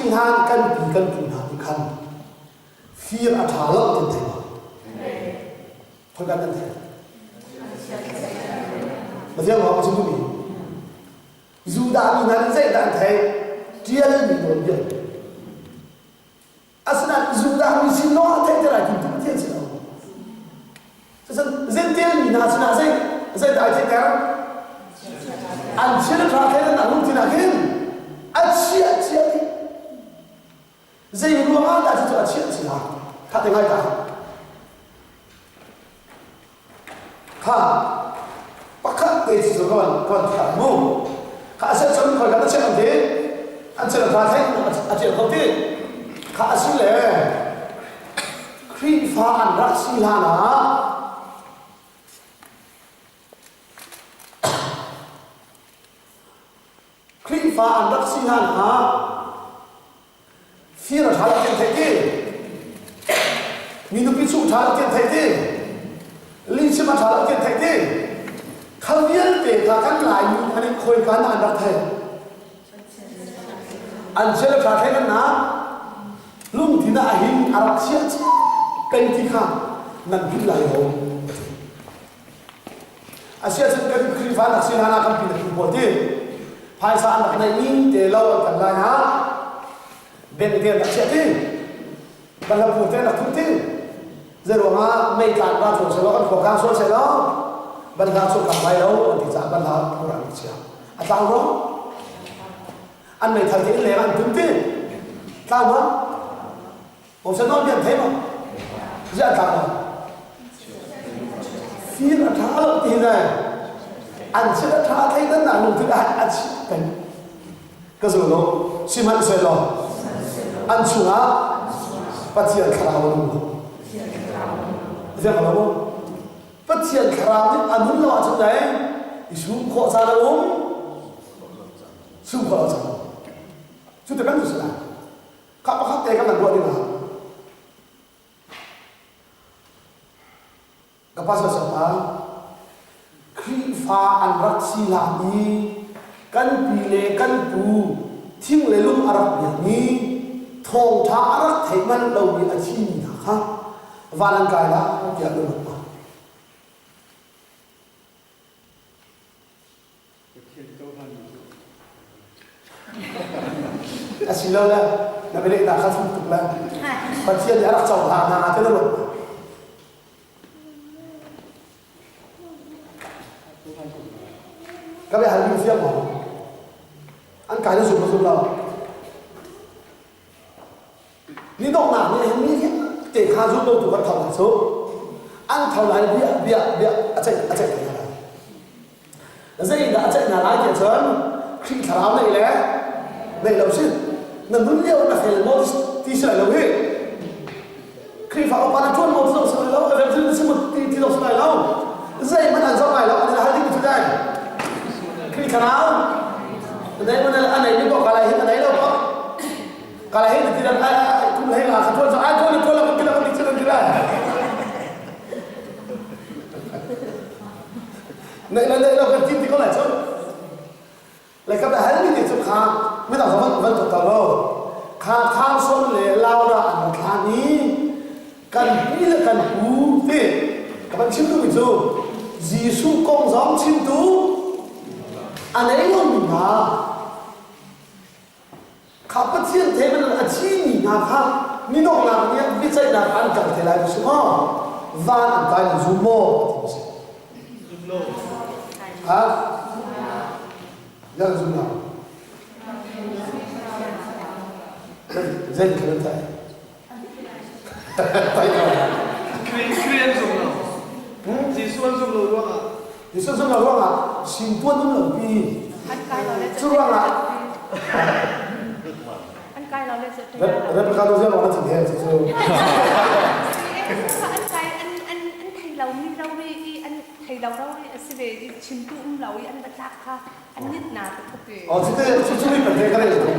si hlan kan pi kan pu hna nih khan fir a ṭha lo ti thei maw? Khoi kan nan thei? Pathian lawng a chim duhmi. Judah mi hna nih zeidah an theih? Ṭialmi nawlbia. Asinain Judah mi sin lawng a theihter ai timtu Pathian si lo. Cucun Gentile mi hna sinah zei zeidah ai theihter? An chia le ṭha thleidannak lungthin ah khin a chiah chia dih. Zei ruangah dah cucu a chiah chia? Kha te ngai ta. Kha pakhat te cu ka van ka van thiam mu. Kha a siah cun khoi ka na chiah an ti. An chiah hna thei a tial ko ti. Kha a si le Khrihfa an rak si hlan ah Khrihfa an rak si hlan ah Fir a ṭha lo ti an theih ti. Mi nupi chuh ṭha lo ti an theih ti. Lihchim a ṭha lo ti an theih ti. Kha vialte kha kan Laimi hna nih khawika dah an rak theih? An chia le ṭha thei kan nak lungthin ah a him a rak chiah peng ti kha nan philh lai lo. Asiahcun kan Khrihfa nak si hlan ah kan pi le pu pawl ti phaisa an rak neihmi te lo an kan lai ha bank te an rak chiah ti banhlapur te an rak thuh ti zeiruangah mei tlan ra chuak selaw kan khua kang sual selaw banhla chuak kang lai lo an ti caah banhla phur an rak chiah a tlau maw an meithal te in leng an tum ti tlau maw Moses nawl bia thei maw? Ziah tla maw? Fir a ṭha lo ti ne. An chit a ṭha thei dan nak lungthin ah a chit peng. Ka zu lo. Sihmanhsehlaw an chungah Pathian thlarau a nung lo. Ziah lo maw? Pathian thlarau nih a nun lo ahcun dai i sum khawh caan a um. Sum khawh lo caan. Cu te kan tu si lai. Kha pakhat te kan ruah ding ah ka pastor pa Khrihfa an rak si hlan i kan pi le kan pu thing le lung a rak biakmi thawngṭha a rak thei manh lomi a thimi hna kha van an kai lai tiah na ruat ma? Asilole na bialehnak kha fung tuk le Pathian nih a rak cohlan hna ti na ruat. Ka bia hal mi fiang maw? An kai na zum ma zum lo? Ni donghnak nih hin mi vialte kha zumlotu kan tho lai cu an tho lai bia bia bia a ceih a ceih hna lai. Zeidah a ceih hna lai tiah cun Khrih thlarau neih le neih lo si na nun lio na fel maw ti si lai lo hi Khrihfa upa na ṭuan maw ti zong si lai lo evangelist na si maw ti ti zong si lai lo zeihmanh an zoh lai lo an hal ding cu dai Khrih thlarau nei maw a nei mi paoh ka lai hin a nei lo paoh Kala hei ti dan ai kum hei la kha tuan ai tuan tuan la kila kan ti kan kila. Nei la nei lo kan ti ti ko lai chu. Le ka hal mi te chu kha mi dang van van to ta lo. Kha khang son le laura an thla ni kan pi le kan pu ti ka van chim tu mi chu Jesuh kong zong chim tu anei lo mi hna Kha Pathian the man a thimi hna kha midonghnak nih biaceihnak an kal te lai si maw? Van an kai nan zum maw? Ti si. Zum lo. Ha? Yan zum lo. Zen kan tai. Tai ko. Khrih an zum lo. Jesuh an zum lo ruangah. Jesuh zum lo ruangah sin tuan um lo pi. An kai lo le Cu ruangah an kai lo le Rebecca lo ziang an thin he cu. An kai an an an thei lo mi lo ri i an thei lo ro ri a si ve i chimtu um lo i an va tlak kha an nit na tuk ti. Oh, cu te cu cu mi pathian ka rel tuk.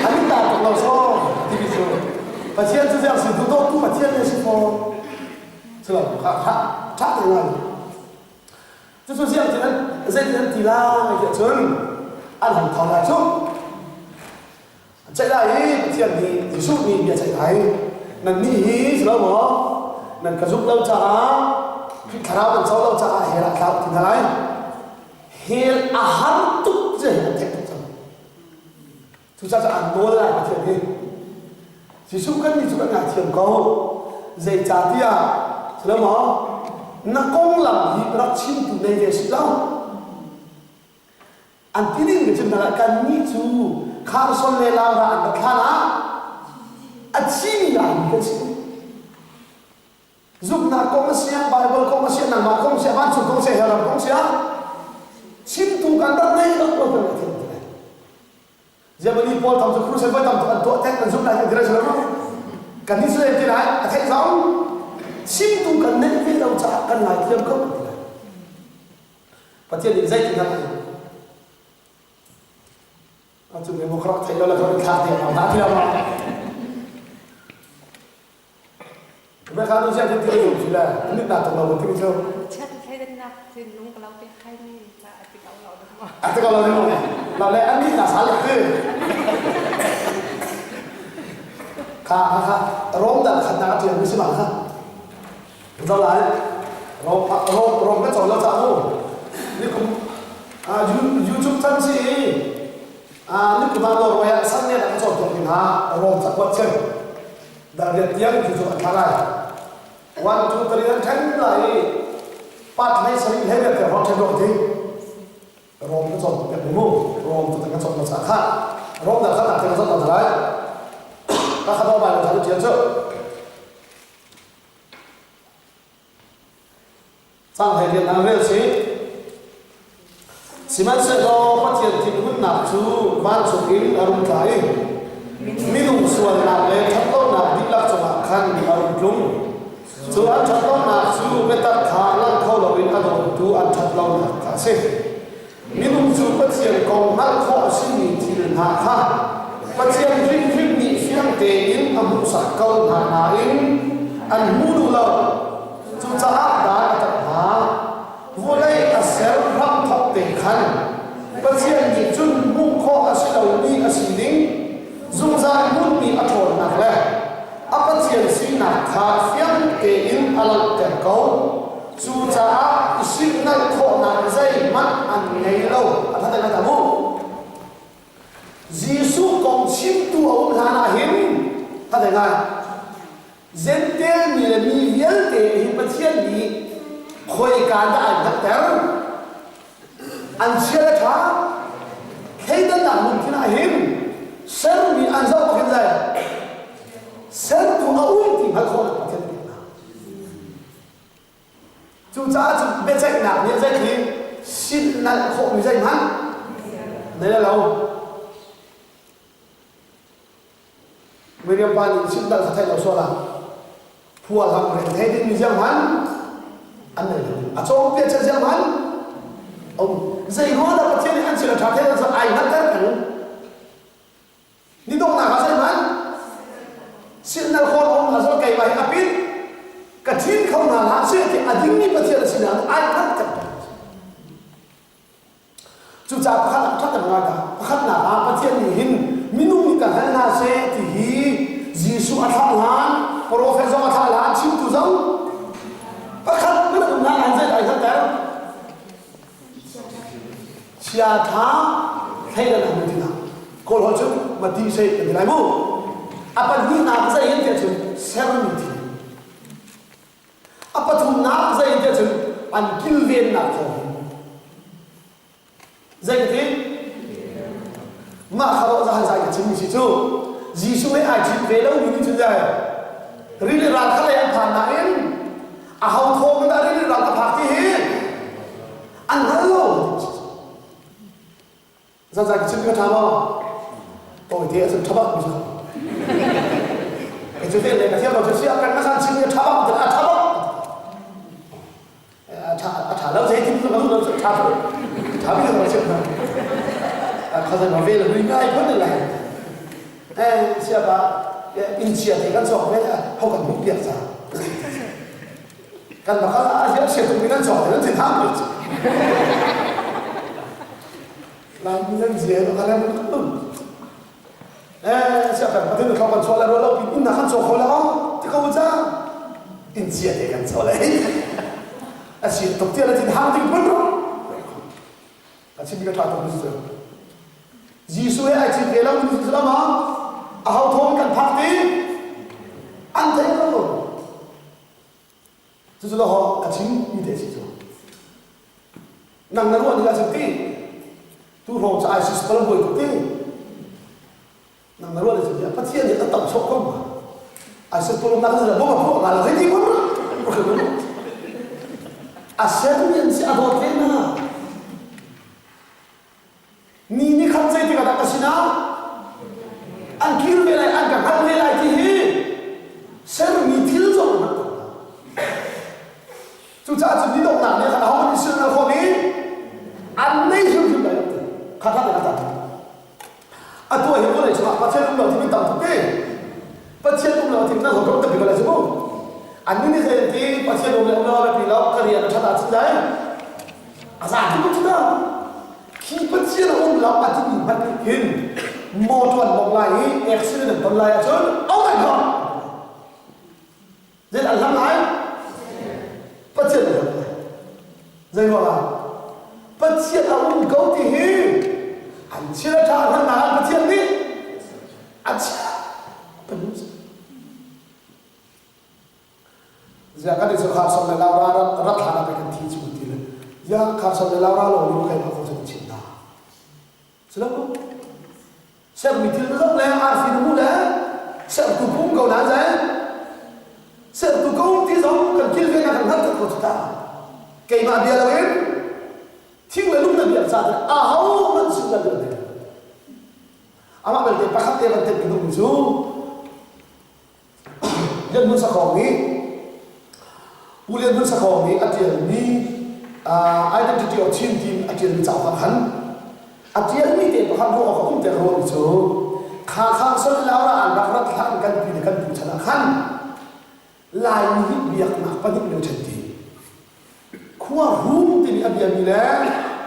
An ta tuk lo so ti mi cu. Pathian cu ziang sin tu dawt tu Pathian ne si fo. Cu lo kha tha tha te ngai. Cu cu ziang tin an zei tin an ti lai ti cun an hung thau lai cu. Ceih lai i Pathian nih Jesuh nih bia ceih lai. Nannih hi si lo maw? Nan ka zumh lo caah Khrih thlarau nan co lo caah hell ah tlau ti hna lai. Hell a har tuk cu an theih tuk cang. Cucaah an nawl lai Pathian nih. Jesuh kan nih cu kan ngaithiam ko. Zeicahtiah si lo maw? Na konglam hi rak chimtu nei ve si lo. An ti ding mi cu kannih cu Kharson le Laura an rak thlan ah a thimi Laimi kan si. Zumhnak kong a si ah, Bible kong a si ah, nangmah kong a si ah, vancung kong a si ah, hell ram kong a si ah, chimtu kan rak nei bak lo kan rak thiam ti lai. Germany pawl tam cu crusade voi tam tuk an tuah tek an zumh lai kan ti lai lo. Kan nih cu ti lai a theih zong chimtu kan neih ve lo caah kan ngai thiam ko kan ti lai. Pathian nih zeitin dah a cu mi rak theih lo le ka thla te a hna ti lo ma Me kha nu sia ti ti lu si la nit na tuk lo ti cu Chat thleidannak thinlung ka lo pek khai mi ca a ti ko lo dah maw a ti ko lo ni lo le an nit na sal ti kha kha kha rom dal khat na tiang mi si ma kha Zo lai rom rom rom ka cawn lo ca mu ni kum YouTube chan si ni kum ah Norway ah san ne ka cawn tuk hna rom cakuat chen dal riat tiang cu cu an thla lai 1 2 3 an then lai pat hlei sarih hlei riat tiang rom then rom ti rom ka cawn tuk mu rom tu ka cawn lo ca kha rom dal khat nak te ka cawn lai ka khat bai lo cha tian cu Cang he rian ah rel sih. Sihmanhsehlaw Pathian thinhunnak cu vancung in a rung tla i minung sualnak le ṭhatlonak dihlak cungah khan a rung tlung. Cu an ṭhatlonak cu biatak kha langh kho loin a dawntu an ṭhatlonak kha a si. Minung cu Pathian kong hngalh khawh a simi thil hna kha Pathian hrimhrim nih fiang tein a hmuhsak ko hna nain an hmu duh lo. Cucaah dan a tat hna. Vawlei a ser hramthawk te khan Pathian nih cun hmuh khawh a si lomi a sining, zungzal hmunmi a ṭhawnnak le a Pathian sinak kha fiang tein a langhter ko. Cucaah i silhnalh khawhnak zeihmanh an ngei lo. A ṭha deuh mu. Jesuh kong chimtu a um hlan ah hin ṭha deuh ngai. Jentail mi le mi vialte hi Pathian nih khoika dah an hngalhter? An chia le ṭha thleidannak lungthin ah hin sermi an zoh bak in zei sertu a um ti hngalh khawhnak Pathian pek hna. Cucaah cu biaceihnak nih zei silhnalh khawhmi zeihmanh nei lo. Miriam pa nih silhnalh kha theih lo sual ah phua hlam re thei dingmi ziang hmanh an nei lo. A cawngpiak chan ziang hmanh um. Zei ruang dah Pathian nih an sin a ṭha thei lo ai hngalhter peng. Ni donghnak ah zeihmanh silhnal khawl a um hna zong keimah hi a pit ka ṭhin kho hna hlah seh ti a dingmi Pathian a si nain ai hngalh ter Cucaah pakhat ah ṭhat ngai ta pakhatnak ah Pathian nih hin minung nih kan hngal hna seh ti hi Jesuh a thlah hlan profet zong a thlah hlan chimtu zong pakhat hmanh um hlah hlan zei ai hngalhter Chiatha thleidan an ti hna. Kawl holh cun mati sei kan ti lai mu. A pahnihnak zei in tiah cun sermi thil. A pathumnak zei in tiah cun an kilvennak thawng in. Zei ka ti? Mah kha rawh zahan zai ka chimmi si cu Jesuh he ai ṭhit ve lomi nih cun zai rili ral kha lei an phan nain a ho thawng in dah rili ral ka phak ti hi An hngal lo. Zanzai ka chim ka ṭha maw? Tawite ahcun ṭha bak mi cu. Kei cu te le ka thiam lo cu si a kan na kan chim mi a ṭha bak a ṭha bak. A ṭha a ṭha lo zei tin ka duh lo cu ṭha ko. Ṭha mi ka chim hna. Kha zan ma vel hui ngai phun lai. Eh sia ba in chia te kan cawk ve ho kan hmuh piak ca. Kan bakal ah hian sia tuk mi nan cawk nan thin hang tuk. Laimi nan zia ka lem tuk. Eh, sia kan pathin thlo kan chuah le ruah lo pin inn na kan caw kho le oh ti ko ca in cia te kan caw le a si tuk tia le tin hang ting pun ro a chim ka tha tuk ni cu Jesuh he ai cit ve lo ni cu ma a ho thong kan phak ti an thei lo Cucu lo a chim mi te si cu. Nang na ruah ning ah cun ti tu hrawng cu ISIS palang buai tuk ti. Nang na ruah ning cun ti Pathian nih a tam sawh ko ma. ISIS palang nak cun bom a phuah nga lo hei ti kun A ser mi an si a dawt ve na. Ni ni khat zei tikah dah ka sinah an kir ve lai an ka hngalh ve lai ti hi sermi thil zong an hngalh Cucaah cun ni donghnak nih khan ahohmanh nih silnal khawh i an nei hrimhrim lai lo ti kha kha te ka Atu ah hin vawlei cungah Pathian um lo timi tam tuk ti. Pathian um lo timi nan ho tampi bal ai cu. Annih nih zei an ti Pathian um le um lo a biapi lo ka rian a ṭhat ahcun dai a za ti tuk cu ta. Khi Pathian a um lo a timi hmanh nih hin motor an mong lai i accident an ton lai ahcun oh my god Zei an hlam lai? Pathian an hlam lai. Zei ruangah? Pathian a um ko ti hi an thil a ṭha hmannak ah Pathian nih a chiah kan Ziah kan i cu khar le laura rat hlan ah kan thi cu ti le ya khar le laura lo ni kai ma ko cun chim na. Silo Sermi thil na zoh le arfi na hmuh le sertu pum ko na zai sertu ko ti zong kan kilven ah kan hngalh ko cu ta. Keimah bia loin thing le lung na biak ca te aho hmanh sin kan biak Amah belte pakhat te van tet ka duhmi cu Lian Hmun Sakhawng nih Pu Lian Hmun Sakhawng nih a ṭialmi Identity of Chin timi a ṭialmi cauk ah khan a ṭialmi te pakhat ruah awk a um ter ruahmi cu kha khang son laura an rak rat hlan kan pi le kan pu chan ah khan Laimi nih biaknak pahnih in ṭhen ti khua rum timi a biami le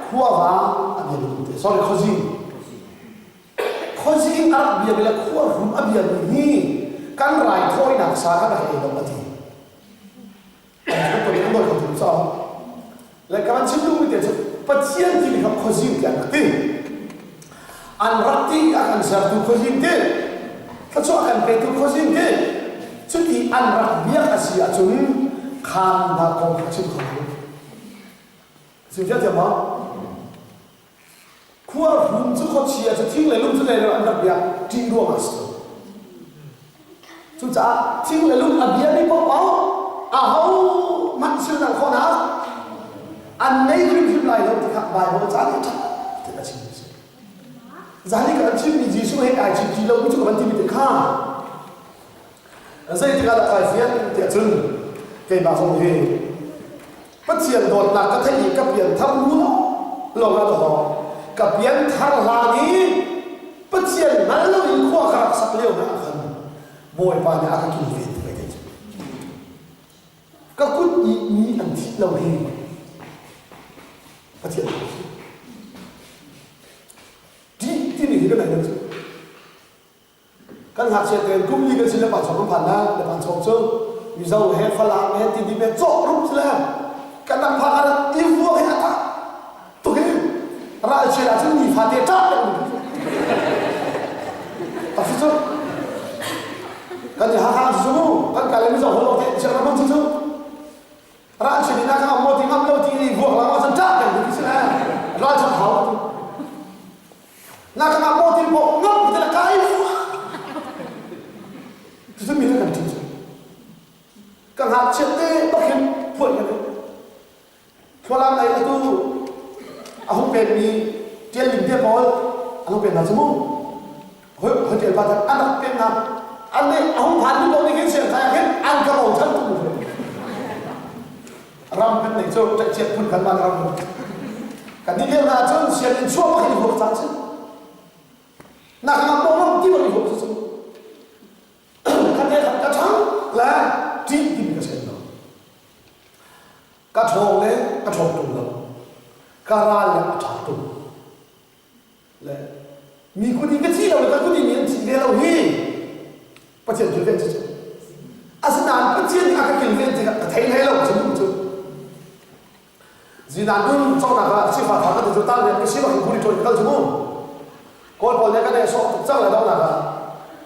khua vang a biami te sorry khuazing Khuazing a rak biami le khuarum a biami hi kan raithawinak sa kan rak ei lo a ti. An nawl kho tu caw. Le ka van chim duhmi te cu Pathian timi kha khuazing ti an rak ti. An rak ti a kan sertu khuazing ti. Thluachuah kan petu khuazing ti. Cuti an rak biak a si ahcun khaan hna kong kha chim kho lo. Chim thiamthiam maw? Khuarhum cu khuachia cu thing le lung cu le an rak biak ṭih ruangah a si. Cucaah thing le lung a biami paohpaoh aho hmanh silnak khawhnak an nei hrimhrim lai lo ti kha Baibal ca nih ṭha tein a chimmi a si. Zani kan chimmi Jesuh he kai chim ti lomi cu ka van timi te kha zeitik ah dah kai fian tiah cun keimah zong hi Pathian dawtnak ka theih i ka pianthar hnu lawng ah dawh ka pianthar hlan i Pathian hngal loin khua ka rak sak lio hna ah khan Bawipa nih a ka kilven ti kai cu ka kut i mi an thih lo hi Pathian ṭih timi hi ka nei cu Kan ngakchia tein kum li kan si le pa chawng kan phan na le pan chawng cu Mizo he Falam he Tidim he cawh rup si le kan rak phak ah i vuak hi a tak tuk hi ralchiat ahcun nifate ṭah le tak si cu kan i Hakha cu mu kan kal i Mizo holh te chiang ram cu cu ralchiat in a ka ngam ti ngam lo ti i vuak lang ahcun ṭah peng ti si le ralchat hau Na ka ngam maw ti maw ngam ti la kai Cucu mi kan ṭih cu. Ka ngakchiat te bak hin phuan kan Khualam lei atu a hung pekmi ṭial ling te pawl an hung pek hna cu mu. Hoi hoi ṭial pa an rak pek hna. An nih a hung phan mi pawl nih khin siang thai ah khin an ka bochan tuk mu. Ram kan nei cu ṭaihciat phun kan man ram kan ni lio hna cun sianginn chuah bak in huak cang si nak ngam mo ram ti bak i huak cu khat le khat ka ṭhang le ṭih timi ka sen lo ka ṭhawng le ka ṭhawng ṭung lo ka ral le a ṭha ṭung le mi kut i ka thi lo le ka kut i mi an thi ve lo hi Pathian kilven cu asinain Pathian nih a ka kilven tikah ka thei hlei lo cu cu Zinan nun cawknak ah sifah tha kan ti cu tal rian ka si bak in kuri ṭawi ka kal cu mu Kawl pawl nih kan ei sawh tuk cang le donghnak ah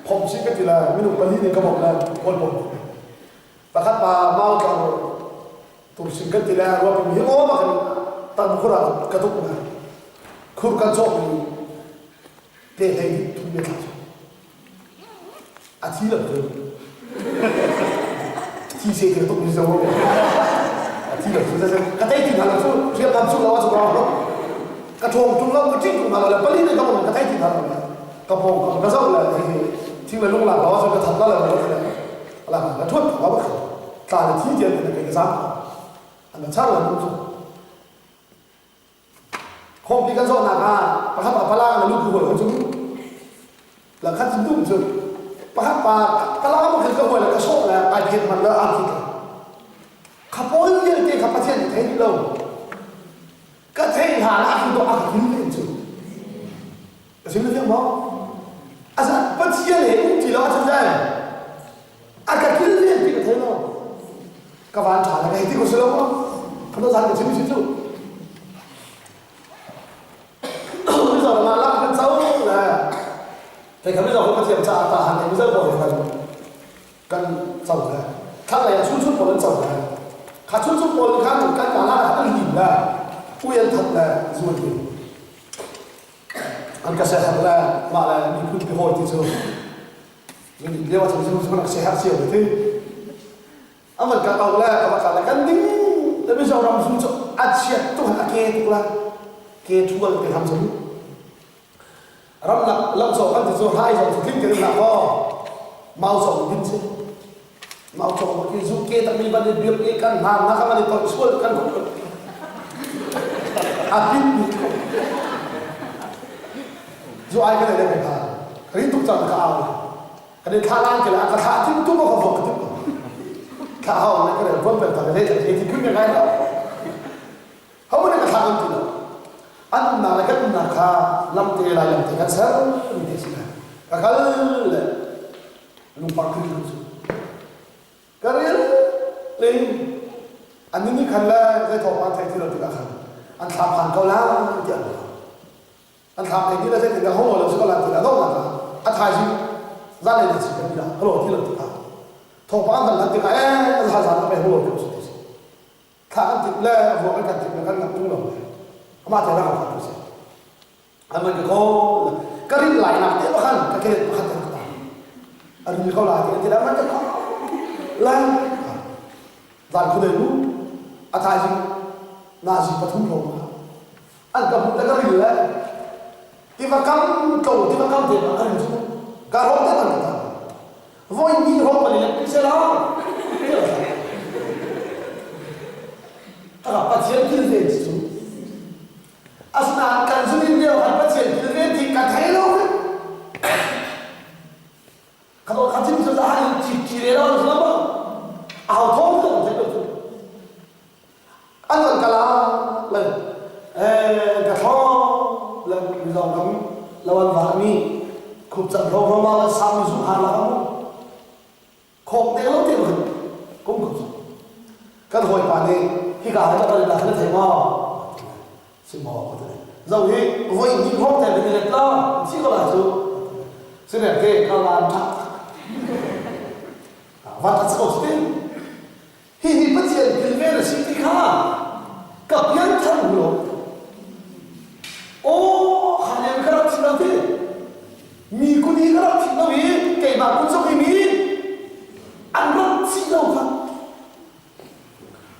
phom si ka ti le minung pali nih ka bawmh le kawl pawl pakhat pa mau tlang tursin kan ti le ruapi mi hi aw bak in tang khur ah ka tuk na khur kan cawk mi te hlei thum me thla cu A thi lo cu. Thi se te tuk ni zo. A thi lo cu ka tei ti hna lo cu hriamnam cu lo a cu ko. Ka ṭhawng ṭung lo ka ṭing ṭung hna lo le pali ne ka mon ka tei ti hna lo le ka pawng ka ka zoh le hi thing le lung lak lo cu ka that la lo le la ka thuat ka ba tla le thi tian ne ka zam an ka char la cu Khawmpi kan zawhnak ah pakhat pa pala na lu huai ko cu. La khat dum cu pakhat pa pala mo khin ka huai le ka sawh le ai phet man le ang khit. Kha pawl vialte kha Pathian nih thei lo. Ka thei hna la khi do a ka kin cu. Ka sim na maw? Asa Pathian he um ti lo a chan A ka kil len ti ka thei lo. Ka van ṭha le ka hei ti ko si lo maw? Ka no zan ka chim si cu. Mizoram ah lam kan co le thei kha Mizo Pathian caah ta han Mizo pawl he kan kan co le thlanglei ah chunchun pawl an co le kha chunchun pawl khan kan ka la an lim le ui an that le zuan ding an ka sehar le mah le miphun pi hawi ti cu lio ah cun cu rak sehar cio ti a van ka kau le ka va kal le kan ding le Mizoram zu cu a chiat tuk a ke tuk la ke thual te ham cu ramlak lamcaw kan ti cu hai zong cu tling tein lah aw mau cong din si mau cong ki zu ke tak mi ban i biak i kan hna na kan i toih sual kan a pin mi zu ai kan le ka ri tuk cang ka au kan i thla lan ke la ka thla tim tu ma ka vok tim thla hau na ka re bon per ta le le ti phun ka ngai lo Ho nih ka thlah an ti lo. An umnak le kan umnak kha lamte lai lamte kan ser mi te si lai. Ka kal le lungpang khin cu. Ka ril ling an ni khan le zei thawng an thei ti lo tikah khan an thla phan ko la ti an an thla thei ti le zei tin ho lo si ko lan ti la do na a thaizing zan le si kan ti la hlo ti lo tikah thawngpang kan lan tikah eh za za pe ho lo ti si thla kan timh le a vuak kan timh le kan ngam tung lo le amah te rak ka si aman ka ko ka rin lai nak te khan ka keret pakhat te ka a rin ko la te ti la man ka ko lai zan khu dei mu a thaizing na zi pathum lo an ka hmuh le ka rin le tiva kam tlo tiva kam te ma ka rin chu ka ro te man ka voi ni ro pa le se la Aka Pathian kilven cu asinain kan zunin lio khan Pathian kilven ti ka thei lo ka do kha chim cu zahan ci ci re lo lo ma au thong thong thei lo cu an van kala le eh ka thong le mizo kam lawan va mi khup chan ro ro ma sam mi zu har la mu Khawk te lo te khin kum ko cu. Kan hawipa nih hika ah ka la na thei maw? Si maw ka ti. Zo hi voi hnih hrawng te kan i let la si ko la cu. Sine te ka lan tha. Van a ko ti. Hi hi Pathian kilven a si ti kha ka pian thar lo. Aw kha ka rak thi lo ti. Mi kun hi ka rak thi lo i keimah kun zong hi mi an rak thi lo kha.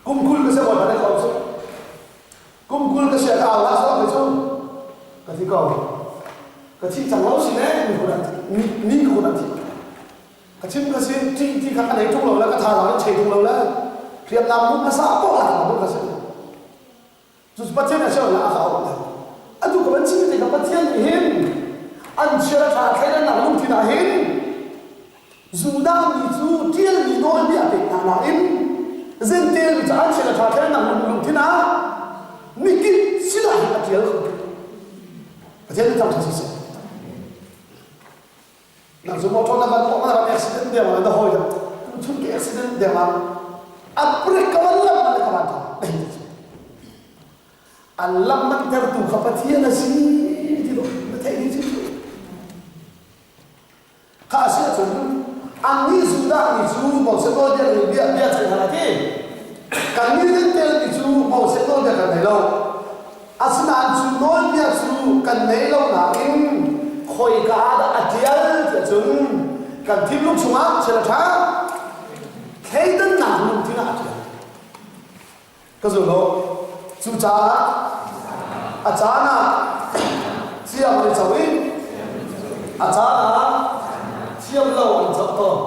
Kum 20 ka si bawipa nih ka cu. Kum 20 ka si ka au la so ka cu. Ka thi ko. Ka thi cang lo si ne mi kun mi mi kun an thi. Ka chim ka si ṭih ti kha ka nei ṭung lo le ka thazaang in chei ṭung lo le hriamnam hmun hmasa poh la hmun ka si. Cu Pathian a siang a ka auh le atu ka van chim tikah Pathian nih hin an chia le ṭha thleidannak lungthin ah hin Judah mi cu ṭialmi nawlbia a pek hna nain Jentail mi cu an chia le ṭha thleidannak lungthin ah mikip sinah hin a ṭial kho. Pathian nih thangṭhat siseh. Nang cu motor na van mawh na van accident deng na hawi tu chun ke accident deng ah a break ka van lam man ka van tha. An lam man tertu kha Pathian a si ti lo na theih ni cu. Kha a si ahcun annih Judah mi cu Moses nawlbia nih bia bia ceih hna ti. Kannih tel mi cu Moses nawlbia kan nei lo. Asinain cu nawlbia cu kan nei lo nain khoika ah dah a ṭial tiah cun kan thinlung chungah chiat a ṭha thleidannak lungthin ah a ṭial. Ka zul lo. Cucaah a caan ah thiam an i co i a caan ah thiam lo an co tawn.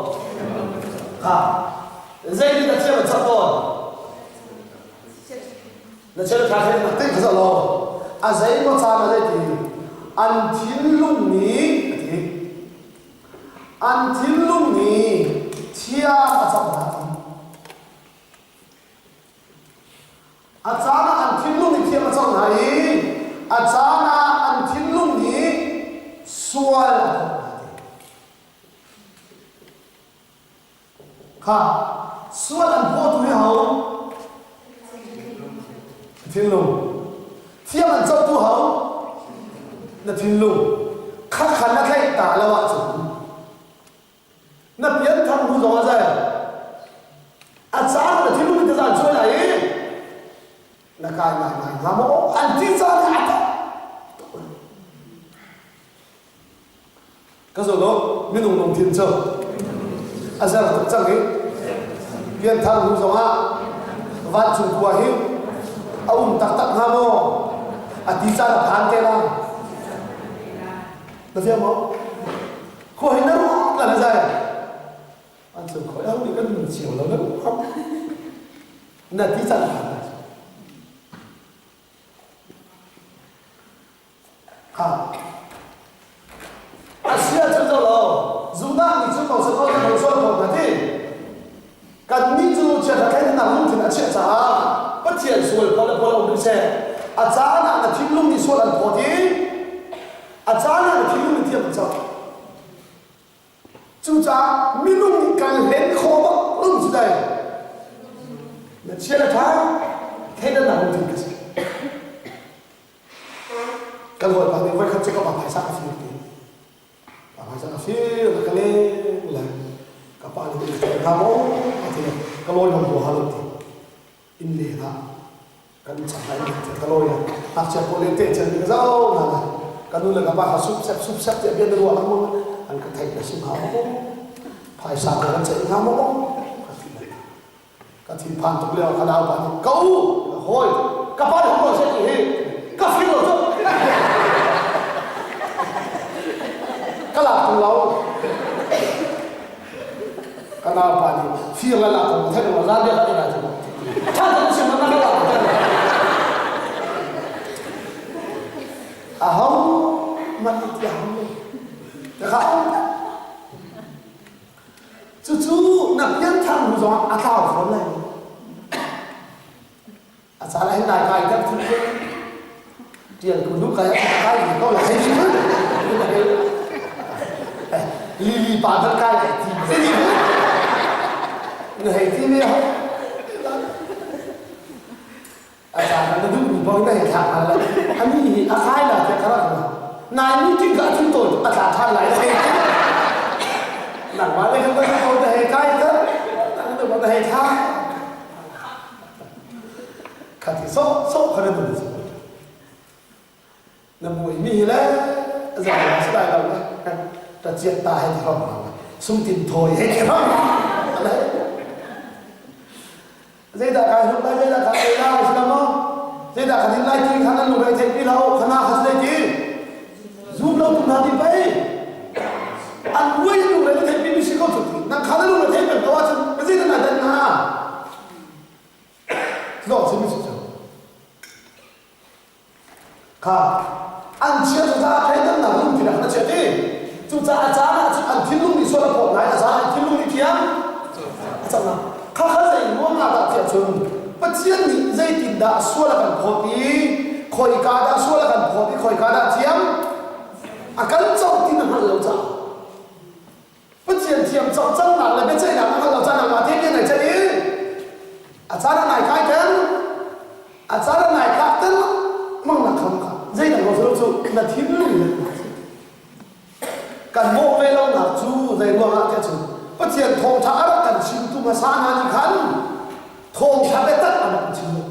Kha zeitin a thiam an co tawn? Na chel kha khin a ting kha lo. A zeimaw caan a zei ti an thinlung nih a ti. An thinlung nih thiam a cang hna ti. A caan ah an thinlung nih thiam a cang hna i a caan ah an thinlung nih sual a thawk hna ti. Kha sual an phawtu hi ho? Thinlung. Thiam an cotu ho? Na thinlung. Kha kha na tlaih ta lo ahcun na pianthar hnu zong ah zei a caan na thinlung in tazan cuai lai i na kai ngai ngai hnga maw an ti caan a tak Ka zo lo minung lungthin cu a zer tuk cang i pianthar hnu zongah vancung khua hi a um taktak hnga maw a ti caan a phan te lai na fiang maw khua hi na ruak lan a zai vancung khua ho nih kan nun cio lo na ruak na ti caan a phan lai A si ahcun zoh law Judah mi cu Moses nawl kan sual ko hna ti. Kannih cu chiaṭha thleidannak lungthin a chiah caah Pathian sual phawt le phawt um rih seh. A caan ah na thinlung nih sual an phawt i a caan ah na thinlung nih thiam an coh. Cucaah minung nih kan hlen khawh bak lung cu dai. Na chia le ṭha thleidannak lungthin ka si. Kan hawipa nih voikhat cu ka pa phaisa ka fir ti. Pa phaisa ka fir na ka leng le ka pa nih ka ṭhen hnga maw a ti le ka lawi hom rua lo ti. Inn leng ah kan chak lai in ka lawi le ngakchia pawl le te chan ka zau hna le ka nu le ka pa kha sup sep sup sep tiah bia na ruah lengmang an ka theih na si hnga maw phaisa ka kan ceih hnga maw ka ti le Ka thinphan tuk lio ka naupa nih ka u ka hawi ka pa nih hong seh ti hi ka fir lo cu ka lak tung lo ka naupa nih fir le lak tung theih lo zan bia kan ina cu tha ten sim na ka lak a ho man ti ham lo ka kha Cucu na pianthar hnu zongah a tlau fawn lai lo. A caan ah hin nai kai kan thun kun. Tial kun nu kai kai ni ko lai hei kun. Lili pa kan kai lai ti. Na hei ti me ho. A caan na duhmi paoh na hei thlak hna lai. Ani hi a kai lai tiah ka rak ruah. Nai meeting ka thun tawn a tla ṭhan lai hei ti. Nangmah le kan kan ko na hei kai ter. Nang na hei thla. Kha ti so so kha na dun Na buaimi hi le zai si lai lo le ta ciat ta he ti rom sungtin thawi he ti rom Zeidah kai hlum lai, zeidah ka ei lai, si maw? Zeidah ka din lai ti kha nan lungre theih pi lo, khana kha si ti. Zum lo tu hna ti pei. An ruai lungre na theih pi mi si ko cu ti. Nang kha na lungre theih peng ko ahcun zeidah na dan hna? Lo si mi si cu. Kha an chia cucaah thleidannak lungthin ah khan a chiah ti. Cucaah a caan ah cun an thinlung nih sual a phawt lai, a caan an thinlung nih thiam a cang lai. Kha kha zei ruang ah dah tiah cun Pathian nih zeitindah sual a kan phawt i khoika dah sual a kan phawt i khoika dah thiam a kan co ti na hngalh lo caah. Pathian thiam cangnak le biaceihnak na hngalh lo caan ah mah te bia nai ceih i a caan ah nai kai ter a caan ah nai tlak ter mang nak kham kha zeidang lo cu na thinlung le kan mawh ve lonak cu zei ruangah tiah cun Pathian thawngṭha a rak kan chimtu hmasa hna nih khan thawngṭha biatak an rak chim lo.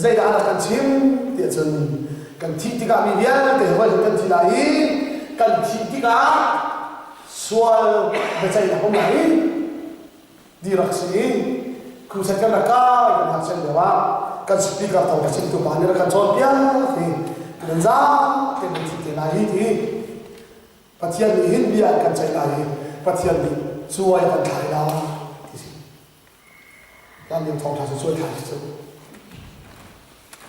Zeidah a rak kan chim tiah cun kan thih tikah mi vialte voi kan thi lai i kan thih tikah sual biaceihnak um lai i di rak si i crusade kan rak kai kan rak sen lio ah kan speaker thawng ka chimtu pa nih rak kan cawnpiak hi nan za te nan thi te lai hi ti Pathian nih hin bia an kan ceih lai i Pathian nih cuai kan thlai lai ti si Hlan lio thawngṭha cu cuai thlai si cu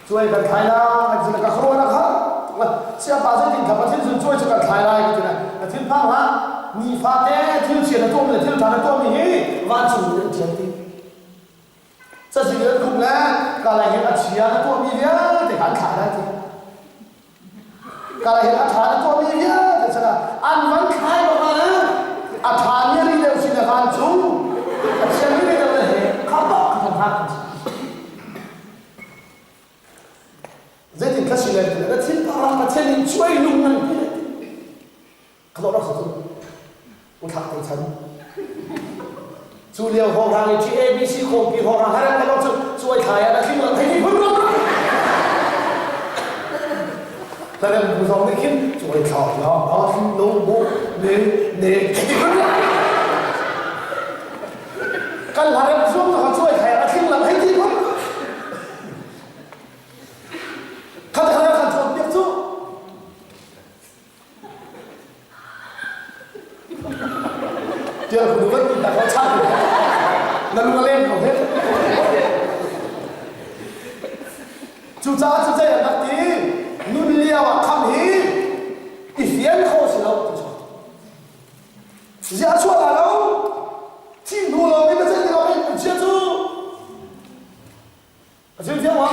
Cuai kan thlai lai ti ka khuaruah kha siapa zeitin kha Pathian cun cuai cu kan thlai lai ti na na thil phang ha nifate thil chia na tuahmi le thil ṭha na tuahmi hi vancung in an ṭhial ti cazin an khum le kalay hin a chia na tuahmi vialte kha an thlai lai ti kalay hin a ṭha na tuahmi vialte sana an van thlai bak ah a ṭha mi ri deuh sin le vancung a chia mi ri deuh le he kha bak kan hak Zeitin kha si lai ti na thinpang Pathian in cuai lung nan ti ka dawh rak cu u thlak te chan cu lio hawrang i TABC khawmpi hawrang haran ka cu cuai thlai ah na thlim lang thei phun ro Hlarem bu zong nih khin cuai thla la na thlim lo bu ne ne thei phun kan hlarem zuam ka cuai thlai ah thlim lang thei phun Khat khat kan cawnpiak cu. Tial ku van ti tak chan. Na lung a leng ko he. Cucaah cu zei an rak ti nun lio ah kham hi i fian kho si lo ti chuak. Ziah chuah la lo thi hnu lo mi na zei ti lo in chia cu A chim thiam ma?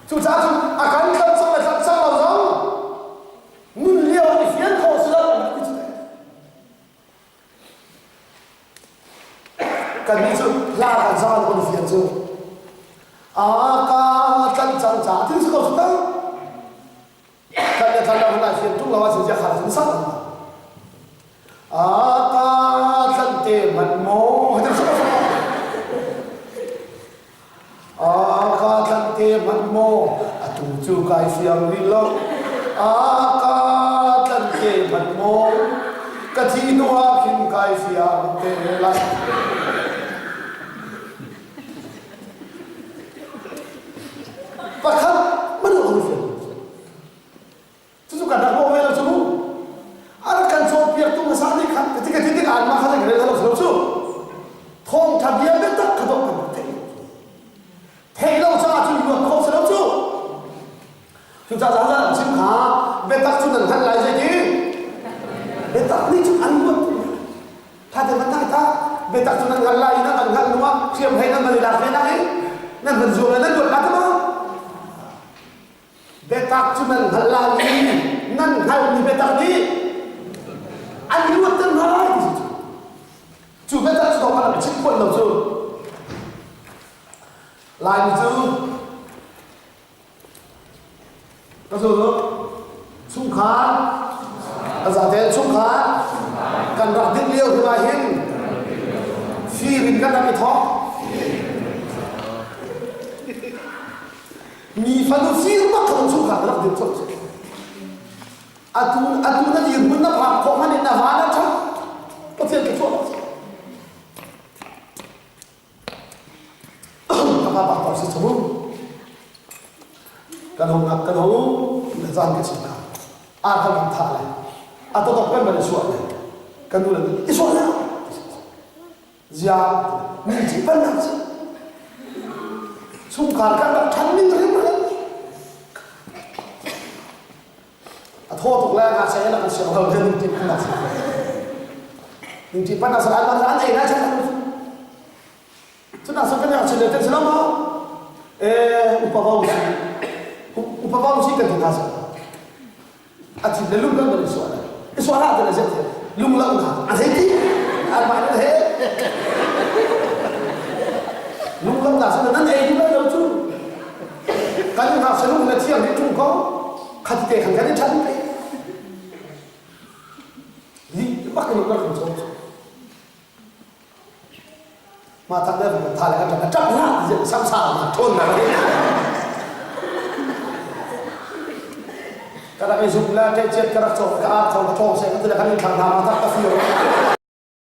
Cucaah cun a kan tlanh cang le tlanh cang lo zong nun lio i fian khawh si lo an ti cu Kannih cu hla kan zang an kan fian cu a ka tlanh cang caah thil si ko su tang Kan le than lo na fian tung lo ah sin khar sun sak a ka tlan te man mo a ka tlan te man mo atu cu kai fiang rih lo a ka tlan te man mo ka thi hnu ah khin kai fiang te lai Pakhat man lo fiang. Cucu kan rak bawh ve lo cu. A rak kan cawnpiaktu hmasa nih khan ka ti tik an mah kha kan rel lo lo cu. Thawngtha bia biatak kha dok kan theih. Theih lo caah cun luat khawh si lo cu. Cucaah zan an chim kha biatak cu nan hngalh lai zeiti? Biatak nih cun an luat Tha te van ta biatak cu nan hngal lai i nan van hngalh hnu ah hriam hlei nan van i lak ve nak i nan van zuam le nan luat la te ma biatak cu nan hngalh lai i nan hngalhmi biatak nih an luat ter hna lai ti cu cu biatak cu dawh kan chim phuan lo cu Laimi cu Ka zul u. Chungkhar a zate chungkhar kan rak dinh lio hnu ah hin fir in kan rak i thawk. Mi fanu fir bak kha chungkhar kan rak din colh cu. Atu atu na dirhmun na phak khawh hmanh in na van a ṭhat. Pathian ka chuah. Ka pa pastor si cu kan hung kan hung na zan ka chim na a kan kan thah le a to kan ban suah le kan nu le i suah le zia mi ci pan na ci chungkhar kan rak than ning rim rim A thaw tuk le ngakchia he kan siang lo he ningṭi pan nak ningṭi pan nak an an ei lai chan cun nak kan ngakchia le kan si lo maw eh upa vau si upa vau si kan ti hna sa a thin le lum kan kan suah le. Sual ah te zet lunglo na a thei ti anmah nih he lunglo na sin nan ei duh lai lo cu kan ngakchia lung na thiang hi ṭung ko khat te khan kan i ṭhan pe lih bak in kan cawm Mah tak le kan tha le kan ṭap hlah samsa na ṭhawn na ka rak i zuk la ṭeh chiat ka rak cawk ka ar cawk ka ṭhawng seh ka ti le kan in thlang hna ma tak ka fir.